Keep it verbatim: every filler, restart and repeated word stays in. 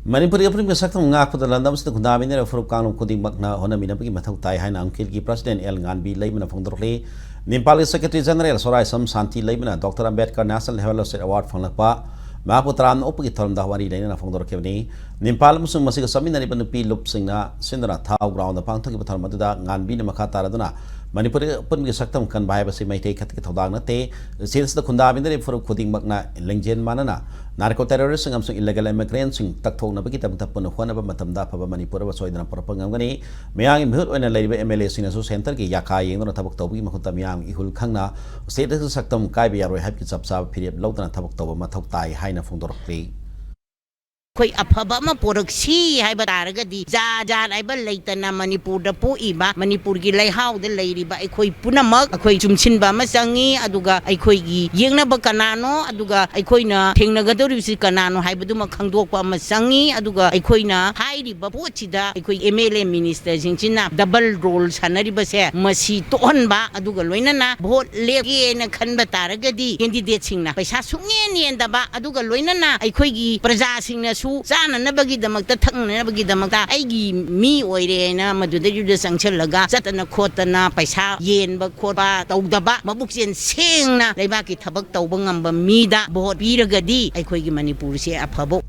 ꯃꯅꯤꯄꯨꯔꯒꯤ ꯑꯄꯨꯟꯕ ꯁꯛꯇꯝ ꯉꯥꯛꯄꯗ ꯂꯝꯗꯝ ꯑꯁꯤꯗ ꯈꯨꯟꯗꯥꯃꯤꯟꯅꯔꯤꯕ ꯐꯨꯔꯨꯞ ꯀꯥꯡꯂꯨꯞ ꯈꯨꯗꯤꯡꯃꯛꯅ ꯍꯣꯠꯅꯃꯤꯟꯅꯕꯒꯤ ꯃꯊꯧ ꯇꯥꯏ ꯍꯥꯏꯅ ꯑꯪꯀꯤꯜꯒꯤ ꯄ꯭ꯔꯁꯤꯗꯦꯟ ꯑꯦꯜ ꯉꯥꯟꯕꯤ ꯂꯩꯃꯅ ꯐꯣꯡꯗꯣꯔꯛꯂꯤ꯫ ꯅꯦꯄꯥꯜꯒꯤ ꯁꯦꯀ꯭ꯔꯦꯇꯔꯤ ꯖꯦꯅꯔꯦꯜ ꯁꯣꯔꯥꯏꯁꯝ ꯁꯥꯟꯇꯤ ꯂꯩꯃꯅ ꯗꯣꯛꯇꯔ ꯑꯝꯕꯦꯗꯀꯔ ꯅꯦꯁꯅꯦꯜ ꯍꯦꯜꯊ ꯁꯦꯠ ꯑꯦꯋꯥꯔꯗ ꯐꯪꯂꯛꯄ ꯃꯍꯥꯛꯄꯨ ꯇꯔꯥꯝꯅ ꯑꯣꯛꯄꯒꯤ ꯊꯧꯔꯝꯗ ꯋꯥꯔꯤ ꯂꯩꯅꯅ ꯐꯣꯡꯗꯣꯔꯛꯈꯤꯕꯅꯤ꯫ ꯅꯦꯄꯥꯜ ꯑꯃꯁꯨꯡ ꯃꯁꯤꯒ ꯆꯠꯃꯤꯟꯅꯔꯤꯕ ꯅꯨꯄꯤ ꯂꯨꯞꯁꯤꯡꯅ ꯁꯤꯟꯗꯨꯅ ꯊꯥꯎ ꯒ꯭ꯔꯥꯎꯟꯗ ꯄꯥꯡꯊꯣꯛꯈꯤꯕ ꯊꯧꯔꯝ ꯑꯗꯨꯗ ꯉꯥꯟꯕꯤꯅ ꯃꯈꯥ ꯇꯥꯔꯗꯨꯅ ꯃꯅꯤꯄꯨꯔ ꯑꯄꯨꯟꯕꯒꯤ ꯁꯛꯇꯝ ꯀꯟꯕ ꯍꯥꯏꯕꯁꯤ ꯃꯩꯇꯩ ꯈꯛꯇꯒꯤ ꯊꯧꯗꯥꯡ ꯅꯠꯇꯦ꯫ ꯁꯤꯗ ꯈꯨꯟꯗꯥꯃꯤꯟꯅꯔꯤꯕ ꯐꯨꯔꯨꯞ ꯈꯨꯗꯤꯡꯃꯛꯅ ꯂꯤꯡꯖꯦꯜ ꯃꯥꯟꯅꯅ ꯅꯥꯔꯀꯣ ꯇꯦꯔꯣꯔꯤꯁꯁꯤꯡ ꯑꯃꯁꯨꯡ ꯏꯂꯤꯒꯦꯜ ꯏꯃꯤꯒ꯭ꯔꯦꯟꯁꯤꯡ ꯇꯛꯊꯣꯛꯅꯕꯒꯤꯗꯃꯛꯇ ꯄꯨꯟꯅ ꯍꯣꯠꯅꯕ ꯃꯇꯝꯗ ꯑꯐꯕ ꯃꯅꯤꯄꯨꯔ ꯑꯃ ꯁꯣꯏꯗꯅ ꯄꯨꯔꯛꯄ ꯉꯝꯒꯅꯤ꯫ ꯃꯤꯌꯥꯝꯒꯤ ꯃꯤꯍꯨꯠ ꯑꯣꯏꯅ ꯂꯩꯔꯤꯕ ꯑꯦꯝ ꯑꯦꯜ ꯑꯦꯁꯤꯡꯅꯁꯨ ꯁꯦꯟꯇꯔꯒꯤ ꯌꯥꯀꯥ ꯌꯦꯡꯗꯨꯅ ꯊꯕꯛ ꯇꯧꯕꯒꯤ ꯃꯍꯨꯠꯇ ꯃꯤꯌꯥꯝꯒꯤ ꯏꯍꯨꯜ ꯈꯪꯅ ꯁ꯭ꯇꯦꯠ ꯑꯁꯤꯒꯤ ꯁꯛꯇꯝ ꯀꯥꯏꯕ ꯌꯥꯔꯣꯏ ꯍꯥꯏꯕꯒꯤ ꯆꯞ ꯆꯥꯕ ꯐꯤꯔꯦꯞ ꯂꯧꯗꯨꯅ ꯊꯕꯛ ꯇꯧꯕ ꯃꯊꯧ ꯇꯥꯏ ꯍꯥꯏꯅ ꯐꯣꯡꯗꯣꯔꯛꯂꯤ꯫ ꯑꯩꯈꯣꯏ ꯑꯐꯕ ꯑꯃ ꯄꯨꯔꯛꯁꯤ ꯍꯥꯏꯕ ꯇꯥꯔꯒꯗꯤ, ꯖꯥꯠ ꯖꯥꯠ ꯍꯥꯏꯕ ꯂꯩꯇꯅ ꯃꯅꯤꯄꯨꯔꯗ ꯄꯣꯛꯏꯕ, ꯃꯅꯤꯄꯨꯔꯒꯤ ꯂꯩꯍꯥꯎꯗ ꯂꯩꯔꯤꯕ ꯑꯩꯈꯣꯏ ꯄꯨꯝꯅꯃꯛ ꯑꯩꯈꯣꯏ ꯆꯨꯝꯁꯤꯟꯕ ꯑꯃ ꯆꯪꯉꯤ꯫ ꯑꯗꯨꯒ ꯑꯩꯈꯣꯏꯒꯤ ꯌꯦꯛꯅꯕ ꯀꯅꯥꯅꯣ, ꯑꯗꯨꯒ ꯑꯩꯈꯣꯏꯅ ꯊꯦꯡꯅꯒꯗꯧꯔꯤꯕꯁꯤ ꯀꯅꯥꯅꯣ ꯍꯥꯏꯕꯗꯨꯃ ꯈꯪꯗꯣꯛꯄ ꯑꯃ ꯆꯪꯉꯤ꯫ ꯑꯗꯨꯒ ꯑꯩꯈꯣꯏꯅ ꯍꯥꯏꯔꯤꯕ ꯄꯣꯠꯁꯤꯗ ꯑꯩꯈꯣꯏ ꯑꯦꯝ ꯑꯦꯜ ꯑꯦ ꯃꯤꯅꯤꯁꯇꯔꯁꯤꯡꯁꯤꯅ ꯗꯕꯜ ꯔꯣꯜ ꯁꯥꯟꯅꯔꯤꯕꯁꯦ ꯃꯁꯤ ꯇꯣꯛꯍꯟꯕ, ꯑꯗꯨꯒ ꯂꯣꯏꯅꯅ ꯚꯣꯠ ꯂꯦꯞꯀꯦꯅ ꯈꯟꯕ ꯇꯥꯔꯒꯗꯤ ꯀꯦꯟꯗꯤꯗꯦꯠꯁꯤꯡꯅ ꯄꯩꯁꯥ ꯁꯨꯡꯌꯦꯟ ꯌꯦꯟꯗꯕ, ꯑꯗꯨꯒ ꯂꯣꯏꯅꯅ ꯑꯩꯈꯣꯏꯒꯤ ꯄ꯭ꯔꯖꯥꯁꯤꯡꯅꯁꯨ ꯆꯥꯅꯅꯕꯒꯤꯗꯃꯛꯇ, ꯊꯛꯅꯅꯕꯒꯤꯗꯃꯛꯇ ꯑꯩꯒꯤ ꯃꯤ ꯑꯣꯏꯔꯦꯅ ꯃꯗꯨꯗꯩꯗꯨꯗ ꯆꯪꯁꯤꯜꯂꯒ ꯆꯠꯇꯅ ꯈꯣꯠꯇꯅ ꯄꯩꯁꯥ ꯌꯦꯟꯕ ꯈꯣꯠꯄ ꯇꯧꯗꯕ, ꯃꯕꯨꯛꯆꯦꯜ ꯁꯦꯡꯅ ꯂꯩꯕꯥꯛꯀꯤ ꯊꯕꯛ ꯇꯧꯕ ꯉꯝꯕ ꯃꯤꯗ ꯚꯣꯠ ꯄꯤꯔꯒꯗꯤ ꯑꯩꯈꯣꯏꯒꯤ ꯃꯅꯤꯄꯨꯔꯁꯦ ꯑꯐꯕ